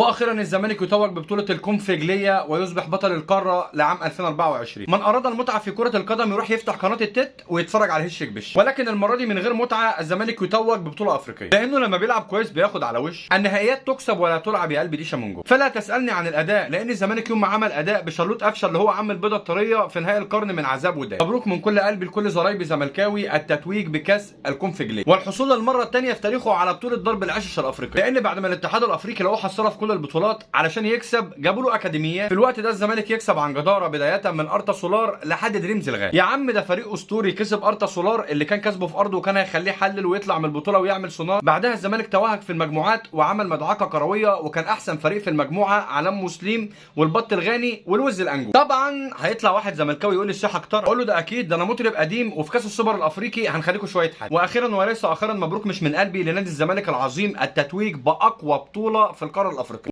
واخيرا الزمالك يتوج ببطولة الكونفدراليه ويصبح بطل القارة لعام 2024. من اراد المتعة في كره القدم يروح يفتح قناة التت ويتفرج على هشك بش، ولكن المرة دي من غير متعه. الزمالك يتوج ببطولة افريقية لانه لما بيلعب كويس بياخد على وش. النهائيات تكسب ولا تلعب يا قلبي ديشا من جوه. فلا تسالني عن الاداء، لان الزمالك يوم ما عمل اداء بشلوت قفشه اللي هو عم البيضة الطريه في نهائي القرن من عذاب وداء. مبروك من كل قلبي لكل زرايبي زملكاوي التتويج بكاس الكونفدراليه والحصول للمرة الثانية في تاريخه على بطوله ضرب العشش الافريقي، لان بعد ما الاتحاد الافريقي لو حصلها في كل البطولات علشان يكسب جابوا له اكاديميات. في الوقت ده الزمالك يكسب عن جداره بداية من ارتا سولار لحد دريمز الغالي. يا عم ده فريق اسطوري كسب ارتا سولار اللي كان كسبه في ارضه وكان هيخليه يحلل ويطلع من البطولة ويعمل سونار. بعدها الزمالك توهج في المجموعات وعمل مدعكه كروية وكان احسن فريق في المجموعة على مسلم والبط الغاني والوز الانجو. طبعا هيطلع واحد زملكاوي يقول لي الشيخ اكتر، اقول له ده اكيد، ده انا مطرب قديم وفي كاس السوبر الافريقي هنخليكم شوية حاجة. واخيرا وليس اخرا مبروك مش من قلبي لنادي الزمالك العظيم التتويج باقوى بطوله في القارة الافريقية.